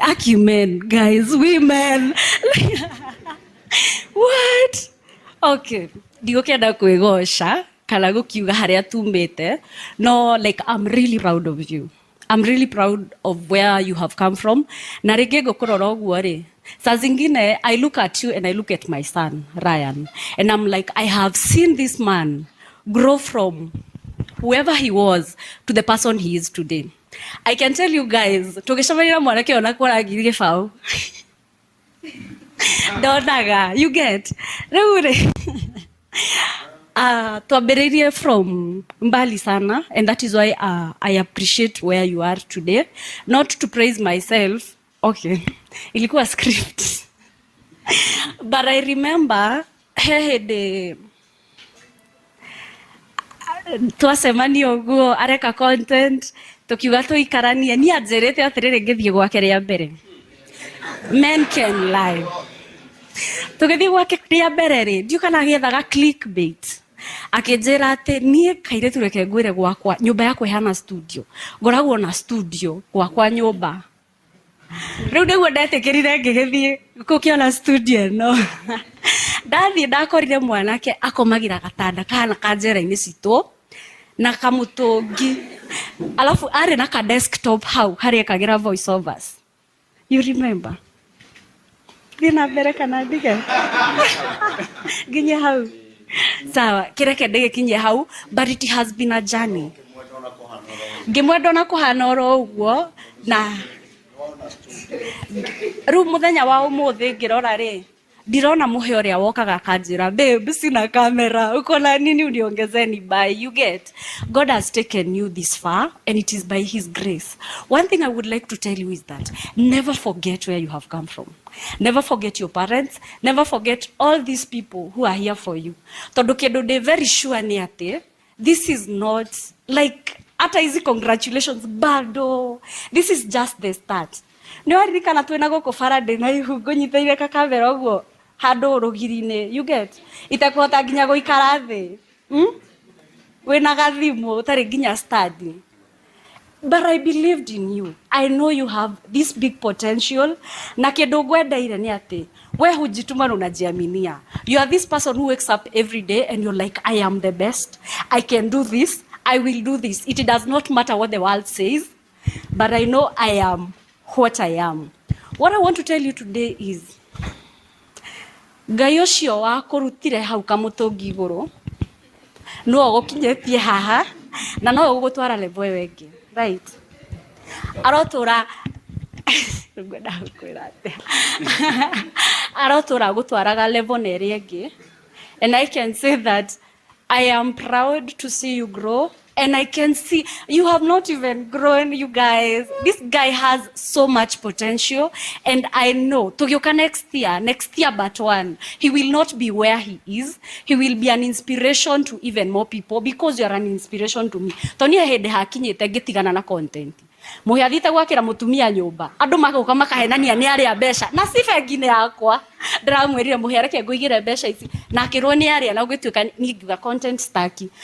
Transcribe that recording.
Aki men, guys, women. What? Okay. Ndigũkĩenda kwĩgoca kana gũkiuga harĩa tumĩte, no like, I'm really proud of you. I'm really proud of where you have come from. Na rĩngĩ ngũkũrora ũguo rĩ, saa zingine I look at you and I look at my son Ryan and I'm like, I have seen this man grow from whoever he was to the person he is today. I can tell you guys, tũgĩcemania na mwanake ũyũ na kwara ngiri gĩbaũ ndonaga, you get? Rĩu rĩ, twambĩrĩirie from mbali sana, and that is why I appreciate where you are today. Not to praise myself, okay, ilikuwa script, but I remember he hĩndĩ twacemania ũguo areka content, tukiuga tũikaranie, niĩ anjĩrĩte atĩrĩrĩ, ngĩthiĩ gwake rĩa mbere, men can lie, tũgĩthiĩ gwake rĩa mbere rĩ, ndiũ kana agĩethaga clickbait, akĩnjĩra atĩ niĩ kairĩtu, reke ngwĩre, gwakwa nyũmba yakwa ĩhana studio, ngoragwo na studio gwakwa nyũmba. Rĩu nĩguo ndetĩkĩrire ngĩgĩthiĩ gũkĩona studio ĩno. Ndathiĩ ndakorire mwanake akomagĩra gatanda kahana ka njera-inĩ citũ na kamũtũngi, alafu arĩ na ka desktop hau harĩa ekagĩra voice overs. You remember? Thiĩ na mbere kana ndige nginye hau? Sawa, kĩreke ndĩgĩkinyie hau, but it has been a journey. Ngĩmwenda ona kũhana oro ũguo, na rĩu mũthenya wa ũmũthĩ ngĩrora rĩ, ndirona mũhe ũrĩa wokaga akanjĩra, "Babe, sina kamera, uko na nini uniongezeni?" By you get? God has taken you this far and it is by his grace. One thing I would like to tell you is that never forget where you have come from. Never forget your parents. Never forget all these people who are here for you, tondũ kĩndũ ndĩ very sure nĩ atĩ this is not like, hata hizi congratulations bado, this is just the start. Nĩ waririkana twĩna gũkũ bara ndĩ na ihu, ngũnyitĩire kakamera ũguo handũ rũgiri-inĩ, you get? Itekũhota nginya gũikara thĩ, Wĩna gathimũ ũtarĩ nginya study, but I believed in you. I know you have this big potential. Na kĩndũ ngwendeire nĩ atĩ we hujituma na unajiaminia. You are this person who wakes up every day and you're like, "I am the best. I can do this. I will do this. It does not matter what the world says, but I know I am what I am." What I want to tell you today is Ngai ũcio wakũrutire hau kamũtũngi igũrũ no ũgũkinyĩtie haha na no ũgũgũtwara level ĩyo ĩngĩ, right? Arotũra, ngwenda gũkwĩra atĩa, arotũra gũtwaraga level na ĩrĩa ĩngĩ. And I can say that I am proud to see you grow, and I can see you have not even grown, you guys. This guy has so much potential, and I know tũgĩũka next year, next year but one, he will not be where he is. He will be an inspiration to even more people, because you are an inspiration to me. To niĩ hĩndĩ hakinyĩte ngĩtigana na content, mũhe athiĩte gwakĩra mũtumia nyũmba, andũ magoka makahenania nĩ arĩa mbeca na ci bengi-inĩ yakwa. Ndĩramwĩrire, "Mũhe, reke ngũigĩre mbeca ici," na akĩrwo nĩ arĩa, na gũgĩtuĩka niĩ ngiuga content staki.